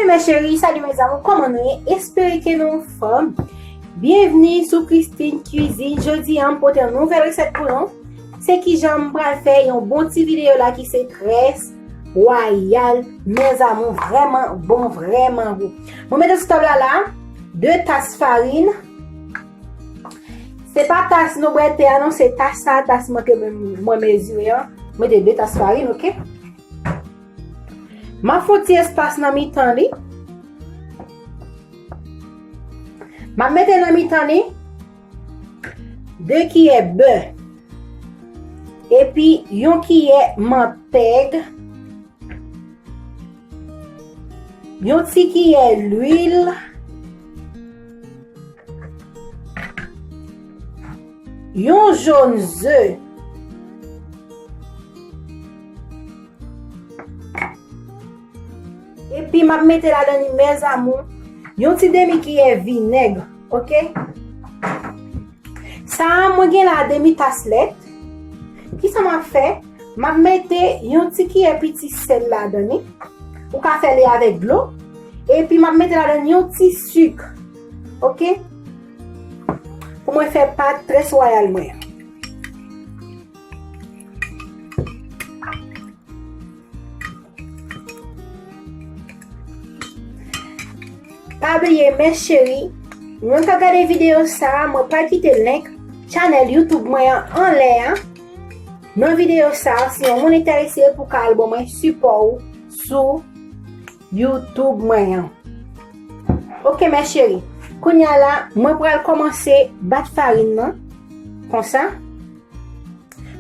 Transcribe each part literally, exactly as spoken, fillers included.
Mes chéris, salut mes amours, kòman nou ye? Espere ke nou anfòm. Byenvni sou Christine Cuisine. Jodi a, m pote yon nouvèl resèt pou nou. Se kijan m pral fè yon bon ti videyo la ki se très royal, mes amours, vrèman bon, vrèman gou. Mwen mete sou tab la la, de tas farin. Se pa tas nou bwè te a non, se tas sa, tas mwen ke mwen, mwen mezire an. Mwen mete de tas farin, oke? M ap fè yon ti espas nan mitan li. M ap mete nan mitan li de kiyè bè. Epi yon kiyè mantèg. Yon ti kiyè lwil. Yon jòn ze. Epi m ap mete ladan li, mes amours, yon ti demi kiyè vinèg, oke? Sa a, mwen gen la demi tas lèt. Kisa m ap fè? M ap mete yon ti kiyè piti sèl ladan li. Ou ka fè li avèk dlo. Epi m ap mete ladan li yon ti sik, oke? Pou mwen fè pat très royal mwen an. Pa bliye, mes chéris, mwen k ap gade videyo sa a, mwen pral kite link channel YouTube mwen an anlè a. Nan videyo sa a, si yon moun enterese pou ka al ban mwen sipò ou sou YouTube mwen an. Oke, mes chéris. Kounye a la, mwen pral kòmanse bat farin nan. Konsa.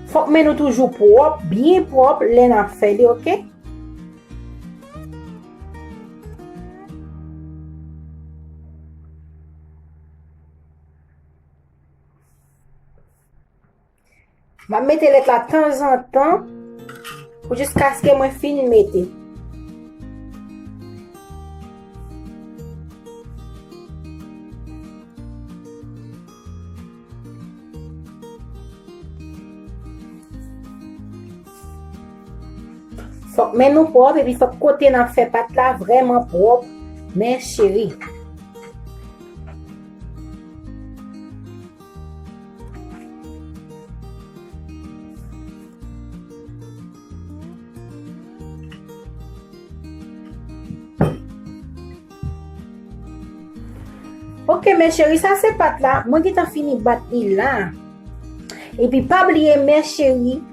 Fòk men nou toujou pwòp, byen pwòp lè n ap fè li, oke? M ap mete lèt la tanzantan pou jiskaske mwen fin mete. Fòk men nou pwòp, epi fòk kote n ap fè pat la vrèman pwòp, mes chéris. Oke, mes chéris, sa se pat la. Mwen gentan fini bat li la. Epi pa bliye, mes chéris,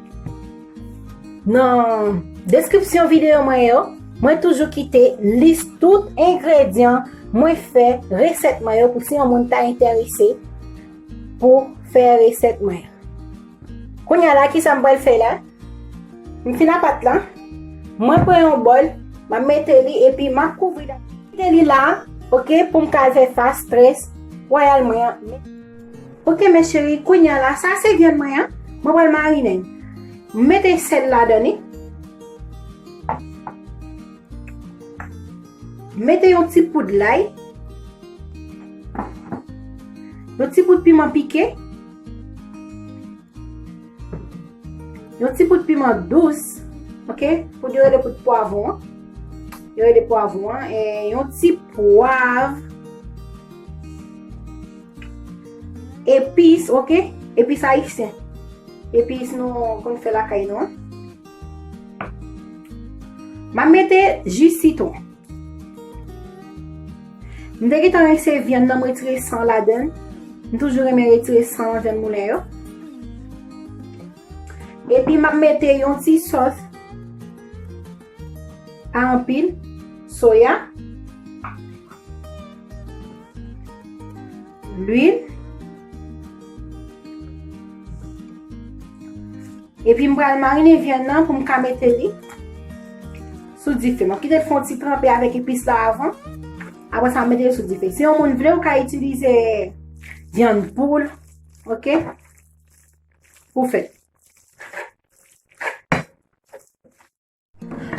nan deskripsyon videyo mwen yo, mwen toujou kite lis tout engredyan mwen fè resèt mwen yo pou si yon moun ta enterese pou fè resèt mwen. Kounye a la, kisa m pral fè la? M fin ak pat la. Mwen pran yon bòl, m ap mete li epi m ap kouvri la. Mete li la, oke, pou m ka al fè fas très royal mwen an. Oke, mes chéris, kounye a la, sa se vyann mwen an. Mwen pral marinen. M mete sèl ladan li. M mete yon ti poud lay. Yon ti poud piman pike. Yon ti poud piman dous, oke? Poud yo rele poud pwavwon an. Yo rele pwavwon an. E yon ti pwav. Epis, oke? Epis ayisyen. Epis nou konn fè lakay nou an. M ap mete ji sitwon. M te gentan rense vyann nan, m retire san ladan l. M toujou renmen retire san nan vyann moulen yo. Epi m ap mete yon ti sòs pa anpil soya, lwil, epi m pral marinen vyann nan pou m ka mete li sou dife. M ap kite l fè yon ti tranpe avèk epis la avan. Apre sa, m mete l sou dife. Si yon moun vle, ou ka itilize vyann poul, oke? Pou fè.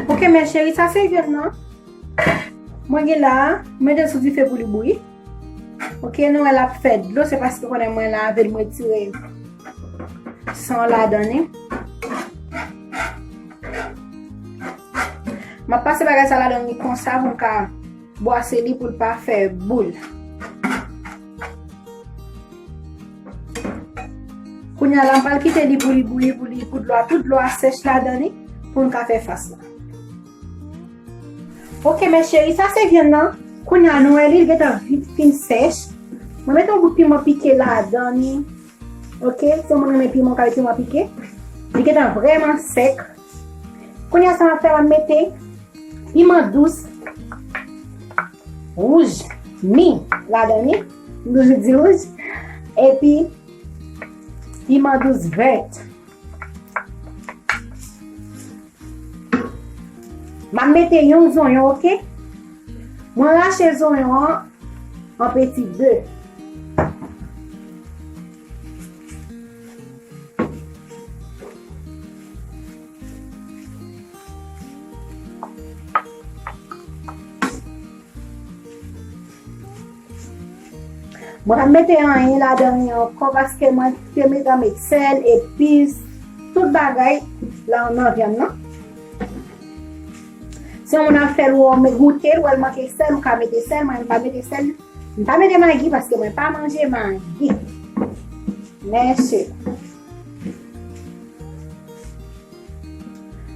Oke, mes chéris, sa se vyann nan. Mwen gen la, mwen mete l sou dife pou li bouyi. Oke, nou wè l ap fè dlo, se paske konnen mwen lave l, mwen retire san ladan li. M ap pase bagay sa ladan li konsa pou m ka bwase li pou l pa fè boul. Kounye a la, m pral kite li pou li bouyi, pou li, pou dlo a, tout dlo a sèch ladan li, pou n ka fè fas la. Ok, mes chéries, sa se vyann nan. Kounye a, nou wè li, li gentan vin fin sèch. Mwen mete yon bout piman pike ladan li. Ok, si yon moun renmen piman, w ka mete piman pike. Li gentan vrèman sèk. Kounye a, sa m ap fè, m ap mete piman dous wouj mi ladan li. M toujou di wouj. Epi, piman dous vèt. M ap mete yon zonyon, ok? Mwen rache zonyon an an peti de. Mwen pa mete anyen ladan li ankò paske mwen te mete, met sèl, epis, tout bagay la nan vyann nan. Si yon moun ap fè l, ou wè, goute l, wè l manke sèl, ou ka mete sèl, mwen m pa mete sèl. M pa mete magi paske mwen pa manje magi. Mèsi.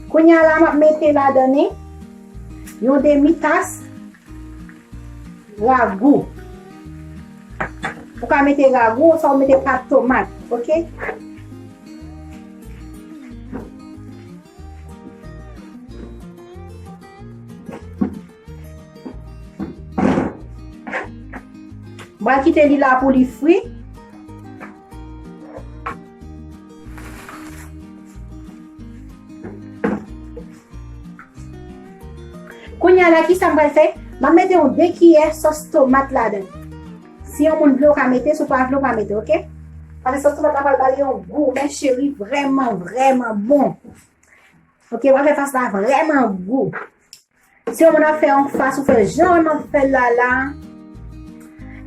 Kounye a la, m ap mete ladan li yon demi tas ragou. Ou ka mete ragou, oswa ou mete pat tomat, ok? M pral kite li la pou li fri. Kounye a la, ki sa m pral fè? M ap mete yon de kiyè sòs tomat ladan. Si yon moun vle, ou ka mete, si w pa vle, ou pa mete, ok? Paske sòs tomat la pral ba li yon gou, mes chéries, vrèman, vrèman bon. Ok, w ap fè fas la vrèman gou. Si yon moun ap fè yon fas, ou fè jan m ap fè l la la,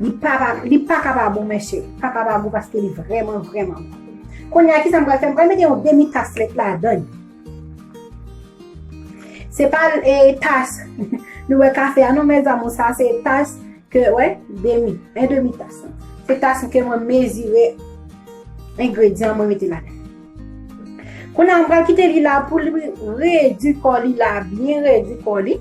li pa, pa, li pa ka pa bon, mes chéries. Pa ka pa gou paske li vrèman, vrèman bon. Kounye a, ki sa m pral fè? M pral mete yon demi tas lèt ladan. Se pa, e, tas nou wè kafe a, non, mes amours, sa se tas ke, wè, demi, en demi tas. Se tas ke mwen mezire engredyan mwen mete ladan. Kounye a, m pral kite li la pou li redi kò li la, byen redi kò li.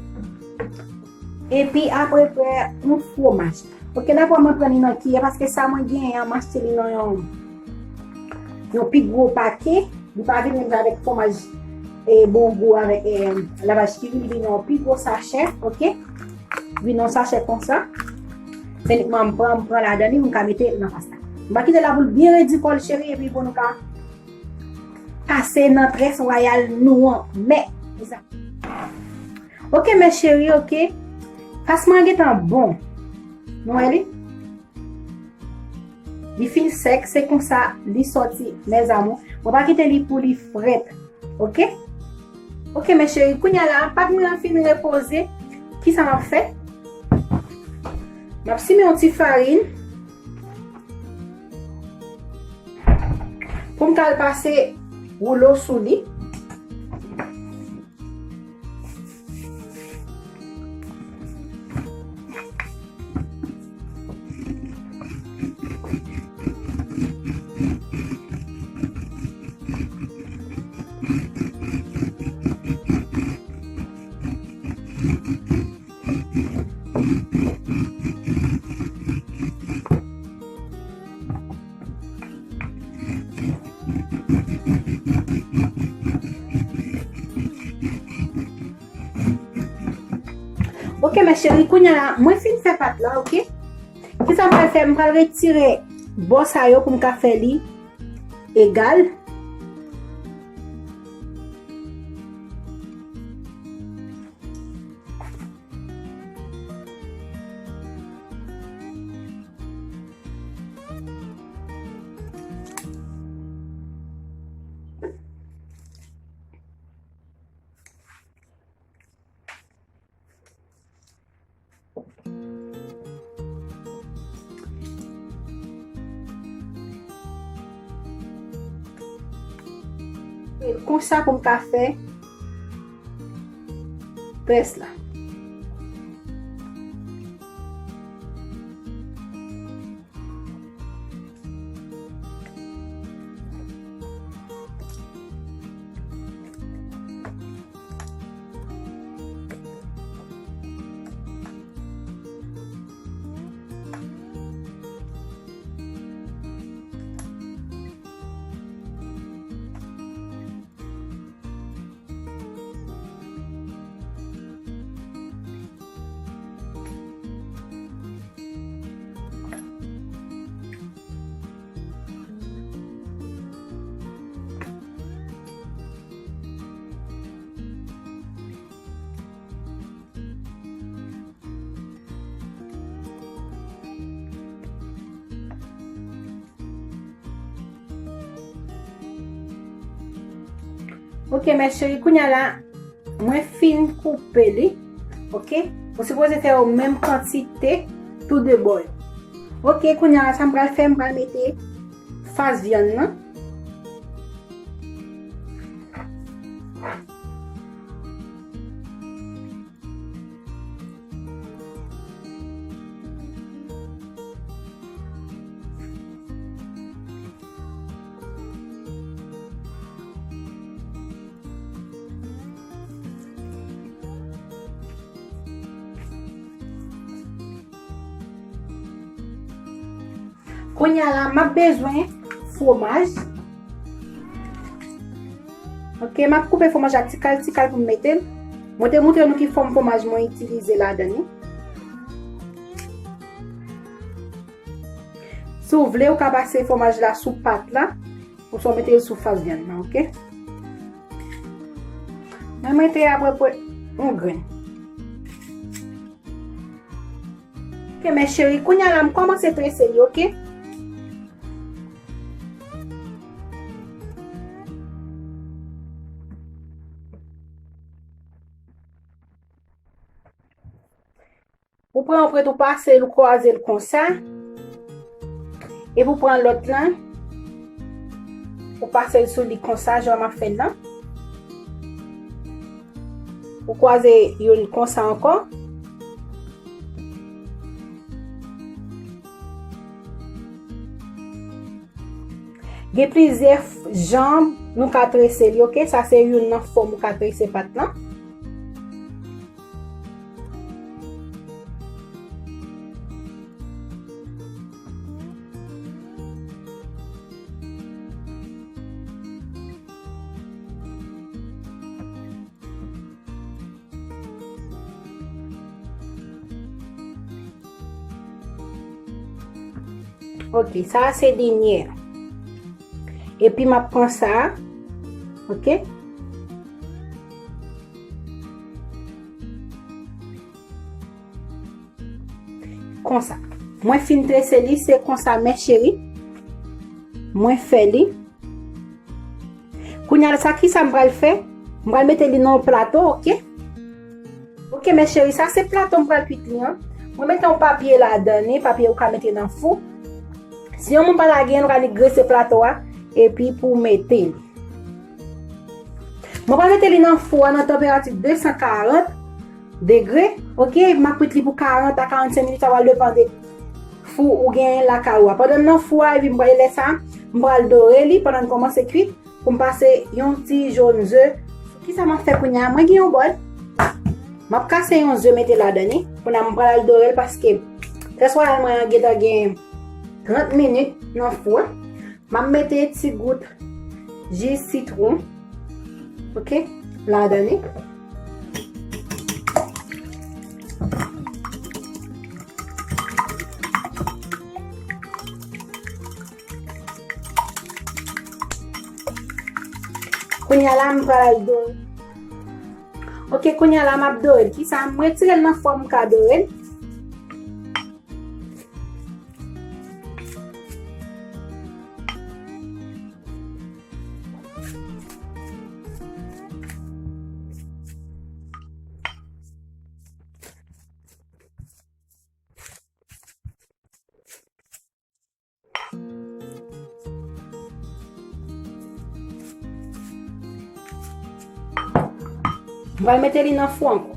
Epi, apeprè, yon fwomaj. Ok, la pou mwen pran li nan kiyè, paske sa mwen genyen an, m achte li nan yon, yon pi gwo pake. Li pa vin menm jan avèk fwomaj, e, Bongou avèk, e, lavaj kiri, li vin nan yon pi gwo sachè, ok? Li vin nan yon sachè konsa. Se li k mwen pran, m pran ladan li, m ka mete nan fas la. M va kite la pou l byen redi kò l, cheri, epi pou nou ka pase nan très royal nou an. Men, ok, mes chéries, ok. Fas mwen gentan bon. Nou wè li? Li fin sèk, se konsa li sòti, mes amours. Mwen pa kite li pou li frèt. Ok? Ok, mes chéries, kounye a la, pat mwen an fin repoze. Ki sa m ap fè? M ap simen yon ti farin pou m ka al pase woulo sou li. Ok, mes chéries, kounye a la, mwen fin fè pat la, ok? Ki sa m pral fè? M pral retire bò sa yo pou m ka fè li egal. Konsa pou m ka fè très la. Ok, mes chéries, kounye a la, mwen fin koupe li. Ok? Ou sipoze fè yo menm kantite tou de bò yo. Ok, kounye a la, sa m pral fè, m pral mete fas vyann nan. Kounye a la, m ap bezwen fwomaj. Ok, m ap koupe fwomaj la ti kal, ti kal pou m mete l. Mwen te montre nou ki fòm fwomaj mwen itilize ladan li. Si w vle, ou ka pase fwomaj la sou pat la, ouswa w mete l sou fas vyann nan, ok? Mwen mete apeprè yon grenn. Ok, mes chéries, kounye a la, m kòmanse trese li, ok? Ou pran yon prèt, ou pase l, ou kwaze l konsa. Epi ou pran lòt lan, ou pase l sou li konsa, jan m ap fè l lan. Ou kwaze youn konsa ankò. Gen plizyè f-, jan nou ka trese li, ok? Sa se youn nan fòm ou ka trese pat lan. Ok, sa a se dènye a. Epi m ap pran sa a. Ok. Konsa. Mwen fin trese li, se konsa, mes chéries. Mwen fè li. Kounye a la, sa ki sa m pral fè? M pral mete li nan yon plato, ok? Ok, mes chéries, sa se plato m pral kwit li an. Mwen mete yon papye ladan li, papye ou ka mete nan fou. Si yon moun pa ta genyen, ou ka grese plato a, epi pou w mete li. Mwen pral mete li nan fou a nan tanperati de san karant degre, ok? M ap kwit li pou karant a karannsenk minit, sa pral depann de fou ou genyen lakay ou a. Pandan l nan fou a, epi m pral lè sa, m pral dore li pandan l kòmanse kwit, pou m pase yon ti jòn ze. Kisa m ap fè kounye a? Mwen gen yon bòl. M ap kase yon ze mete ladan li. Kounye a m pral al dore l paske tres royal mwen an gentan gen trant minit nan fou a. M ap mete ti gout ji sitwon, ok, ladan li. Kounye a la, m pral al dore. Ok, kounye a la, m ap dore l. Kisa? M retire l nan fou a, m ka dore l. M pral mete li nan fou ankò.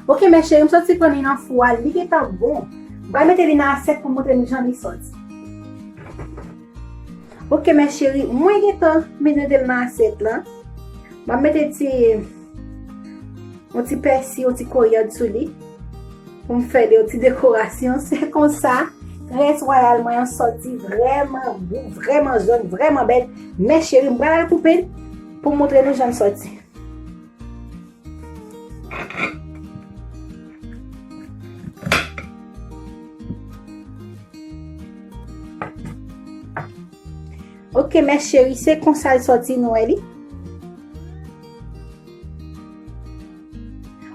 Ok, mes chéries, m soti pran li nan fou a, li gentan bon. M pral mete li nan asyèt pou montre nou jan li sòti. Ok, mes chéries, mwen gentan mete l nan asyèt lan. M ap mete ti yon ti pèsi, yon ti koryann sou li. Pou m fè de yon ti dekorasyon. Se konsa, tres royal mwen an sòti vrèman bon, vrèman jòn, vrèman bèl. Mes chéries, m pral al koupe l pou m montre nou jan l sòti. Ok, mes chéries, se konsa l sòti, nou wè li.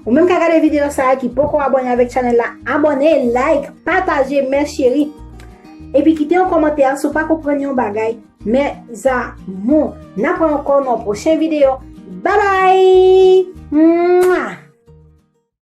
Ou menm k ap gade videyo sa a ki poko abòne avèk chanèl la, abòne, like, pataje, mes chéries. Epi kite yon kòmantè si w pa konprann yon bagay. Mes amours, n ap wè ankò nan yon pwochen videyo. Babay! Mwa!